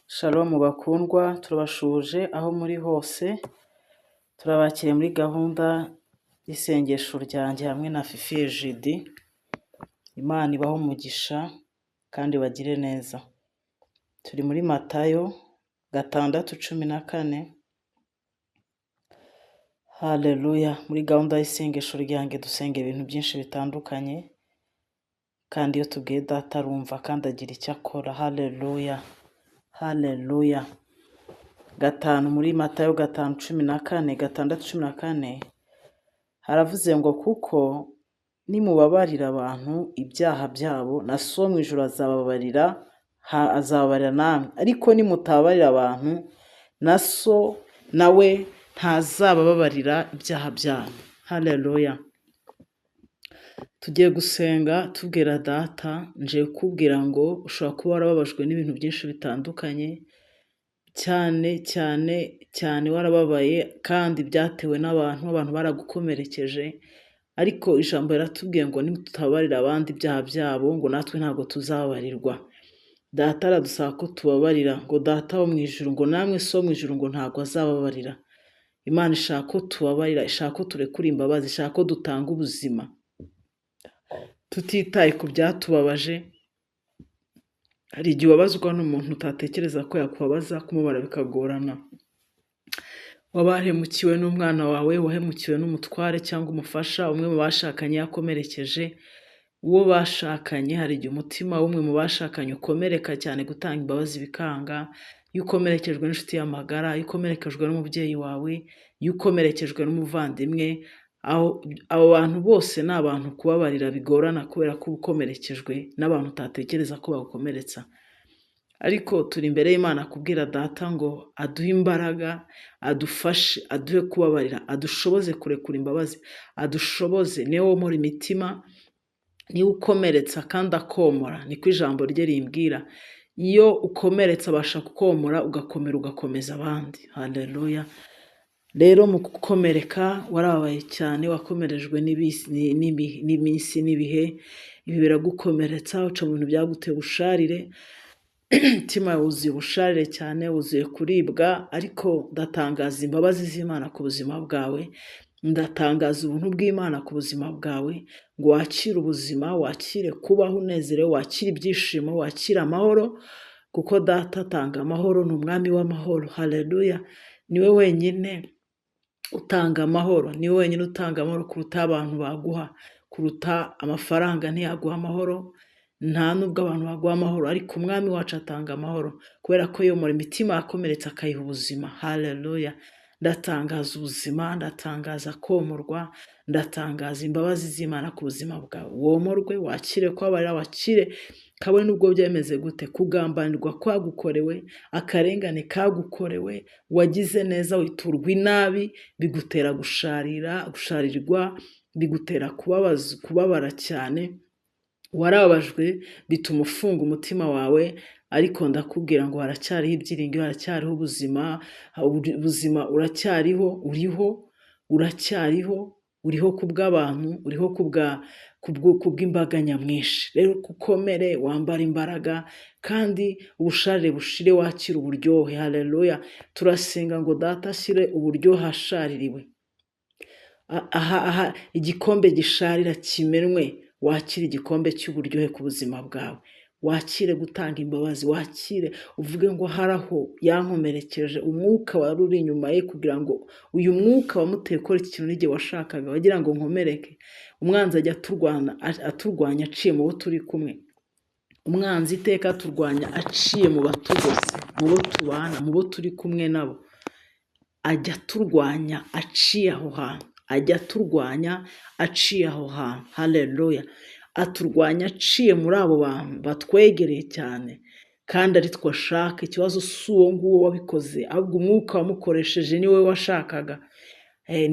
Shalom bakundwa, turabasuhuje aho muri hose, turabakiriye muri gahunda y'isengesho ryanjye hamwe na Fifi Egide. Imana ibahe umugisha kandi ibagire neza. Turi muri Matayo 6:14. Haleluya! Muri gahunda y'isengesho ryanjye dusenga ibintu byinshi bitandukanye, kandi iyo tubwiye Data arumva kandi agira icyo akora. Haleluya! Haleluya! 5 muri Matayo 5:14, 6:14, haravuze ngo kuko nimubabarira abantu ibyaha byabo, na So wo mu ijuru azababarira, azababarira namwe. Ariko nimutababarira abantu, na So nawe ntazabababarira ibyaha byanyu. Haleluya! Tugiye gusenga tubwira Data, nje kukubwira ngo ushobora kuba warababajwe n'ibintu byinshi bitandukanye, cyane cyane cyane warababaye kandi byatewe n'abantu, abantu baragukomerekeje, ariko ijambo riratubwiye ngo nitutababarira abandi ibyaha byabo, ngo natwe ntabwo tuzababarirwa. Data aradusaba ko tubabarira, ngo Data wo mu ijuru, ngo namwe So wo mu ijuru ngo ntabwo azababarira. Imana ishaka ko tubabarira, ishaka ko turekura imbabazi, ishaka ko dutanga ubuzima, tutitaye ku byatubabaje. Hari igihe ubabazwa n'umuntu utatekereza ko yakubabaza, kumubara bikagorana. Waba wahemukiwe n'umwana wawe, wahemukiwe n'umutware cyangwa umufasha, umwe mu bashakanye yakomerekeje uwo bashakanye. Hari igihe umutima w'umwe mu bashakanye ukomereka cyane, gutanga imbabazi bikanga. Iyo ukomerekejwe n'inshuti y'amagara, iyo ukomerekejwe n'umubyeyi wawe, iyo ukomerekejwe n'umuvandimwe, abo bantu bose ni abantu kubabarira bigorana, kubera ko uba ukomerekejwe n'abantu utatekereza ko bagukomeretsa. Ariko turi imbere y'Imana kubwira Data ngo aduhe imbaraga, adufashe, aduhe kubabarira, adushoboze kurekura imbabazi, adushoboze. Niwe womora imitima, niwe ukomeretsa kandi akomora, niko ijambo rye rimbwira. Iyo ukomeretse abasha kukomora, ugakomera, ugakomeza abandi. Haleluya! Rero mu gukomereka warababaye cyane, wakomerejwe n'iminsi n'ibihe, ibi biragukomeretsa, uca mu bintu byaguteye ubusharire, umutima wuzuye ubusharire cyane, wuzuye kuribwa, ariko ndatangaza imbabazi z'Imana ku buzima bwawe, ndatangaza ubuntu bw'Imana ku buzima bwawe, ngo wakire ubuzima, wakire kubaho unezerewe, wakire ibyishimo, wakire amahoro, kuko Data atanga amahoro, ni umwami w'amahoro. Haleluya! Niwe wenyine utanga amahoro, niwe wenyine utanga amahoro kuruta abantu baguha, kuruta amafaranga ntiyaguha amahoro, nta nubwo abantu baguha amahoro, ariko umwami wacu atanga amahoro, kubera ko yomora imitima yakomeretse akayiha ubuzima. Haleluya! Ndatangaza ubuzima, ndatangaza komorwa, ndatangaza imbabazi z'Imana ku buzima bwawe. Womorwe, wakire kubabarira, wakire kabone n'ubwo byemeze gute, kugambanirwa kwagukorewe, akarengane kagukorewe, wagize neza witurwa inabi, bigutera gusharira, gusharirwa, bigutera kubabara cyane, warababajwe bituma ufunga umutima wawe, ariko ndakubwira ngo haracyariho ibyiringiro, haracyariho ubuzima, ubuzima uracyariho, uriho, uracyariho, uriho ku bw'abantu, uriho ku bw'imbaga nyamwinshi. Rero ukomere, wambare imbaraga, kandi ubusharire bushire, wakire uburyohe. Haleluya! Turasenga ngo Data ashyire uburyohe ahashaririwe, aha igikombe gisharira kimenwe, wakire igikombe cy'uburyohe ku buzima bwawe, wakire gutanga imbabazi, wakire uvuge ngo hari aho yankomerekeje, umwuka wari uri inyuma ye, kugira ngo uyu mwuka wamuteye gukora iki kintu n'igihe washakaga wagira ngo nkomereke. Umwanzi ajya aturwanya aciye mu bo turi kumwe. Umwanzi iteka aturwanya aciye mu batugose, mu bo tubana, mu bo turi kumwe nabo. Ajya aturwanya aciye aho hantu, ajya aturwanya aciye aho hantu. Haleluya! Aturwanya aciye muri abo bantu batwegereye cyane, kandi ari twe ashaka. Ikibazo si uwo nguwo wabikoze, ahubwo umwuka wamukoresheje niwe washakaga,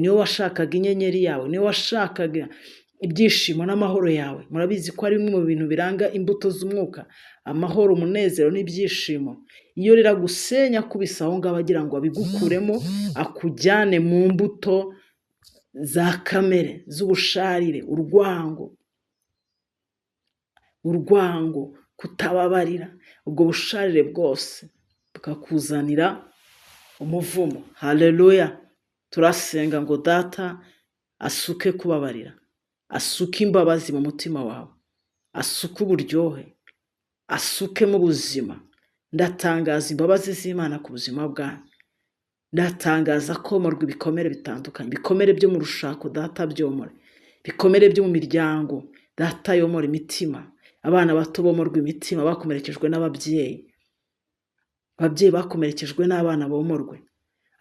niwe washakaga inyenyeri yawe, niwe washakaga ibyishimo n'amahoro yawe. Murabizi ko ari bimwe mu bintu biranga imbuto z'umwuka: amahoro, umunezero n'ibyishimo. Iyo rero agusenya akubise aho ngaho agira ngo abigukuremo, akujyane mu mbuto za kamere z'ubusharire, urwango, urwango, kutababarira, ubwo busharire bwose. Tukakuzanira umuvumo. Haleluya! Turasenga ngo Data asuke kubabarira, asuke imbabazi mu mutima wawe, asuke uburyohe, asuke mu buzima. Ndatangaza imbabazi z'Imana ku buzima bwanyu. Ndatangaza komorwa ibikomere bitandukanye, ibikomere byo mu rushako Data byomore, ibikomere byo mu miryango Data yomora imitima, abana bato bomorwa imitima bakomerekejwe n'ababyeyi, ababyeyi bakomerekejwe n'abana bomorwe,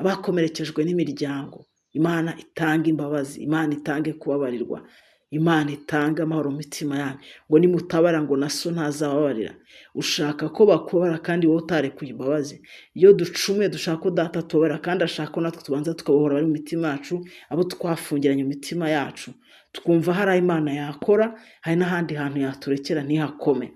abakomerekejwe n'imiryango. Imana itange imbabazi, Imana itange kubabarirwa, Imana itange amahoro mu mitima yanyu. Ngo nimutabara ngo na so ntazababarira. Ushaka ko bakubara kandi wowe utarekuye imbabazi. Iyo ducumuye dushaka ko Data atubabara, kandi ashaka ko natwe tubanza tukabohora abari mu mitima yacu, abo twafungiranye mu mitima yacu. Twumva hari aho Imana yakora, hari n'ahandi hantu yaturekera ntihakome.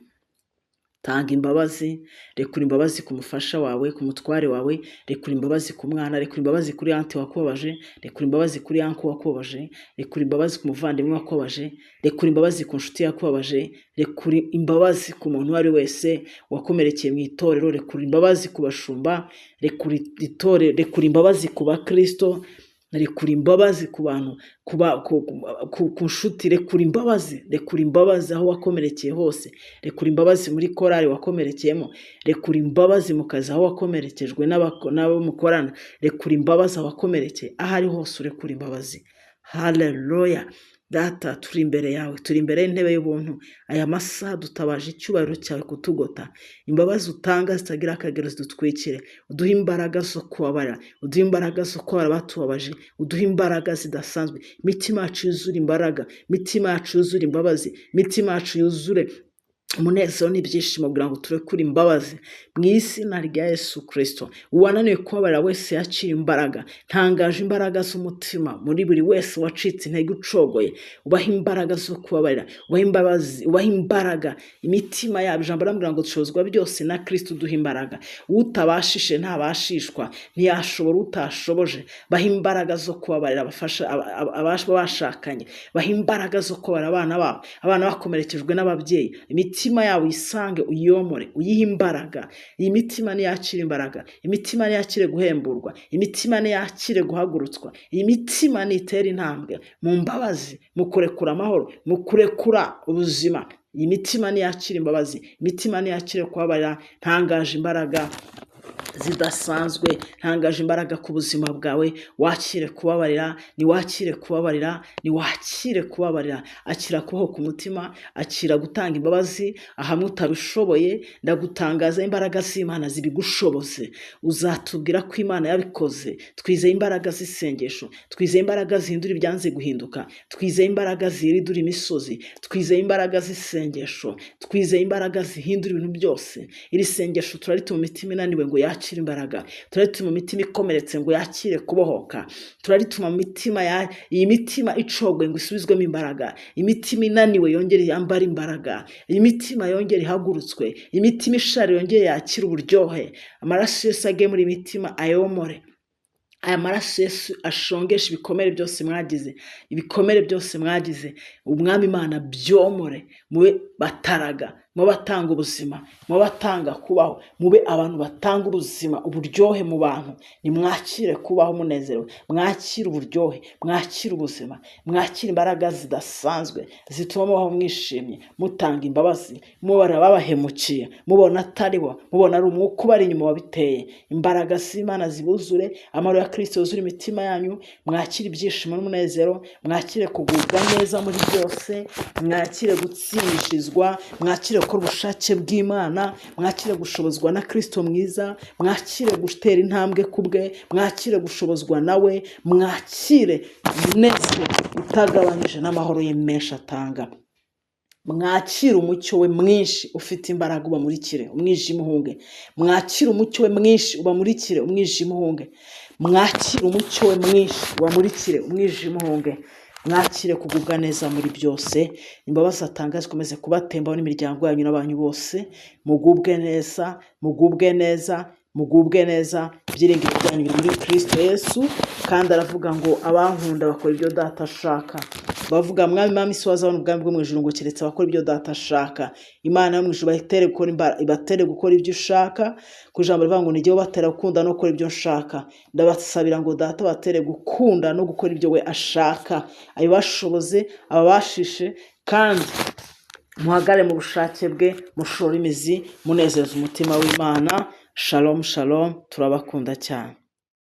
Tanga imbabazi, rekura imbabazi ku mufasha wawe, ku mutware wawe, rekura imbabazi ku mwana, rekura imbabazi kuri anti wakubabaje, rekura imbabazi kuri anko wakubabaje, rekura imbabazi ku muvandimwe wakubabaje, rekura imbabazi ku nshuti yakubabaje, rekura imbabazi ku muntu uwo ari wese wakomerekeye mu itorero, rekura imbabazi ku bashumba, rekura itorero, rekura imbabazi ku bakristo, rekura imbabazi ku bantu, ku nshuti, rekura imbabazi, rekura imbabazi aho wakomerekeye hose, rekura imbabazi muri korali wakomerekeyemo, rekura imbabazi mu kazi aho wakomerekejwe n'abo mukorana, rekura imbabazi aho wakomerekeye, aho ari hose urekura imbabazi. Haleluya! Data, turi imbere yawe, turi imbere y'intebe y'ubuntu. Aya masaha dutabaje icyubahiro cyawe kutugota. Imbabazi utanga zitagira akagero zidutwikire, uduhe imbaraga zo kubabara, uduhe imbaraga zo kubabara batubabaje, uduhe imbaraga zidasanzwe. Imitima yacu yuzure imbaraga, imitima yacu yuzure imbabazi, imitima yacu yuzure umunezero n'ibyishimo kugira ngo turekure imbabazi mu izina rya Yesu Kristo. Uwananiwe kubabarira wese yakira imbaraga. Ntangaje imbaraga z'umutima muri buri wese wacitse intege ucogoye, ubaha imbaraga zo kubabarira, ubaha imbabazi, ubaha imbaraga imitima yabo. Ijambo rambwira ngo dushobozwa byose na Kristo uduha imbaraga. Utabashije ntabashishwa, ntiyashobora utashoboje. Baha imbaraga zo kubabarira abafasha bashakanye, baha imbaraga zo kubabarira abana babo, abana bakomerekejwe n'ababyeyi. Imitima yabo uyisange, uyomore, uyihe imbaraga. Iyi mitima niyakire imbaraga, imitima niyakire guhemburwa, imitima niyakire guhagurutswa, iyi mitima nitere intambwe mu mbabazi, mu kurekura amahoro, mu kurekura ubuzima. Iyi mitima niyakire imbabazi, imitima niyakire kubabarira. Ntangaje imbaraga zidasanzwe, ntangaje imbaraga ku buzima bwawe. Wakire kubabarira, niwakire kubabarira, niwakire kubabarira. Akira kubaho ku mutima, akira gutanga imbabazi ahamwe utabishoboye. Ndagutangaza imbaraga z'Imana zibigushoboze. Uzatubwira ko Imana yabikoze. Twizeye imbaraga z'isengesho, twizeye imbaraga zihindura ibyanze guhinduka, twizeye imbaraga ziridura imisozi, twizeye imbaraga z'isengesho, twizeye imbaraga zihindura ibintu byose. Iri sengesho turarituma imitima inaniwe ngo yakire imbaraga, turarituma imitima ikomeretse ngo yakire kubohoka, turarituma imitima iyi mitima icogoye ngo isubizwemo imbaraga, imitima inaniwe yongere yambare imbaraga, imitima yongere ihagurutswe, imitima ishari yongere yakire uburyohe. Amaraso Yesu agiye muri imitima ayomore. Aya maraso Yesu ashongesha ibikomere byose mwagize, ibikomere byose mwagize. Umwami Imana byomore, mube bataraga, mube batanga ubuzima, mube batanga kubaho, mube abantu batanga ubuzima, uburyohe mu bantu. Nimwakire kubaho munezerewe, mwakire uburyohe, mwakire ubuzima, mwakire imbaraga zidasanzwe zituma mubaho mwishimye, mutanga imbabazi, mubara babahemukiye, mubona atari bo, mubona ari umwuka ubari inyuma wabiteye. Imbaraga z'Imana zibuzure, amahoro ya Kristo yuzure imitima yanyu, mwakire ibyishimo n'umunezero, mwakire kugubwa neza muri byose, mwakire gutsindishirizwa, mwakire gukora ubushake bw'Imana, mwakire gushobozwa na Kristo mwiza, mwakire gutera intambwe ku bwe, mwakire gushobozwa nawe, mwakire umunezero utagabanyije n'amahoro ye menshi atanga. Mwakire umucyo we mwinshi ufite imbaraga ubamurikire, umwijima uhunge. Mwakire umucyo we mwinshi ubamurikire, umwijima uhunge. Mwakire umucyo we mwinshi ubamurikire, umwijima uhunge. Mwakire kugubwa neza muri byose. Imbabazi atanga zikomeze kubatembaho n'imiryango yanyu n'abanyu bose. Mugubwe neza, mugubwe neza, mugubwe neza. Ibyiringiro byanyu biri muri Kristo Yesu. Kandi aravuga ngo abankunda bakora ibyo Data ashaka. Bavuga mwami, mwami, si wazabona ubwami bwo mu ijuru ngo keretse abakora ibyo Data ashaka. Imana yo mu ijuru ibatere gukora ibyo ushaka. Ku ijambo rivuga ngo nijye ubatera gukunda no gukora ibyo nshaka. Ndabasabira ngo Data batere gukunda no gukora ibyo we ashaka, abibashoboze, ababashishe, kandi muhagare mu bushake bwe, mushore imizi, munezeza umutima w'Imana. Shalom, shalom, turabakunda cyane.